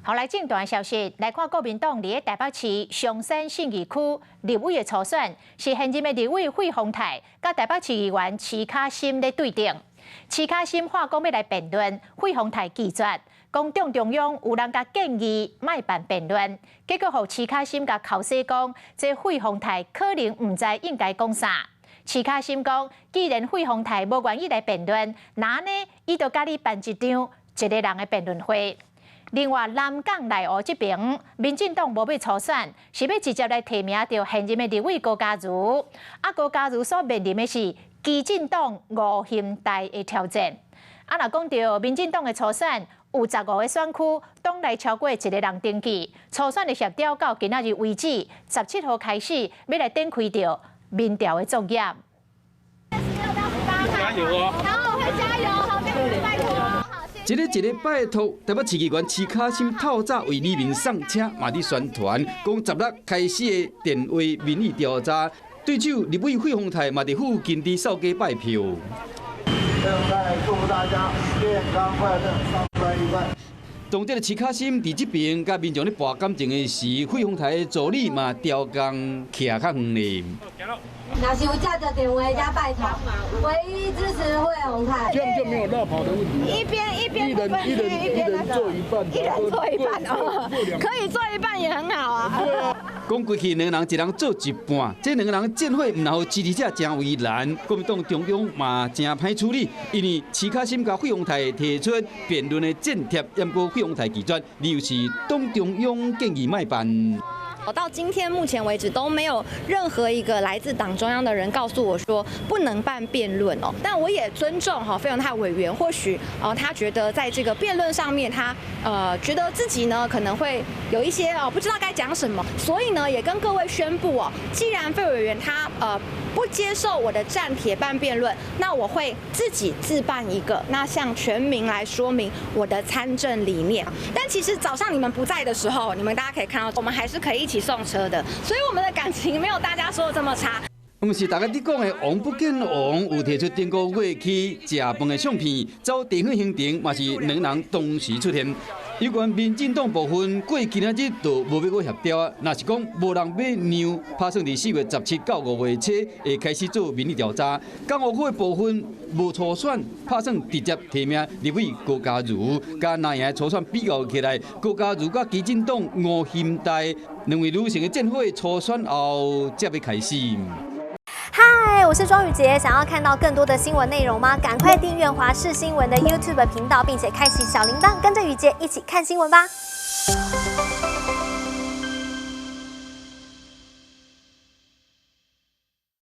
好，來政壇消息，來看國民黨佇咧台北市松山信義區立委的初選，是現任的立委費鴻泰佮台北市議員徐卡芯咧對陣。徐卡芯話講欲來辯論，費鴻泰拒絕，講黨中央有人共建議莫辦辯論，結果予徐卡芯共剾洗講，這費鴻泰可能毋知應該講啥。徐卡芯講，既然費鴻泰無願意來辯論，那呢，伊就共你辦一場一个人的辯論會。另外，南港內湖這邊，民進黨無欲初選，是欲直接來提名著現任的立委高嘉瑜。啊，高嘉瑜所面臨的是基進黨吳欣岱的挑戰。啊，若講著民進黨的初選，有15個選區，黨內超過一个人登記，初選的協調到今仔日為止，17號開始欲來展開著民調的作業。加油哦！好，我會加油，好，拜託。一個一個拜託，台北市議員徐卡芯透早為里民送車，嘛佇宣傳，講16開始的電話民意調查，對手立委費鴻泰嘛佇附近佇掃街拜票。現在祝福大家健康快樂，上班愉快。當這个徐卡芯佇這邊佮民眾咧搏感情的時，費鴻泰的助理嘛調工徛較遠咧。若是有接著電話，才拜託，唯一支持費鴻泰。這樣就沒有落跑的問題。一邊一邊一人一人一人做一半，一人做一半哦，可以做一半也很好啊。講過去兩人一人做一半，這兩个人戰火毋但予支持者誠為難，國民黨中央嘛誠歹處理，因為徐卡芯佮費鴻泰提出辯論的戰帖，毋過費鴻泰拒絕，理由是黨中央建議莫辦。我到今天目前為止都沒有任何一個來自黨中央的人告訴我說不能辦辯論哦。但我也尊重哈費鴻泰委員，或許他覺得在這個辯論上面，他覺得自己呢可能會有一些哦不知道該講什麼，所以呢也跟各位宣布哦，既然費委員他不接受我的戰帖辦辯論，那我會自己自辦一個，那向全民來說明我的參政理念。但其實早上你們不在的時候，你們大家可以看到，我們還是可以一起送車的，所以我們的感情沒有大家說的這麼差。毋是大家佇講的王不見王，有提出頂個月去食飯的相片，走地方行程嘛是兩人同時出現。有關民進黨部分，過今仔日就無欲閣協調啊。若是講無人欲讓，拍算佇4月17到5月初會開始做民意調查。港湖區的部分無初選，拍算直接提名立委高嘉瑜，佮藍營的初選比較起來，高嘉瑜佮基進黨吳欣岱兩位女性的戰火初選後才欲開始。嗨，我是莊宇潔，想要看到更多的新聞內容嗎？趕快訂閱華視新聞的 YouTube 頻道，並且開啟小鈴鐺，跟着宇潔一起看新聞吧。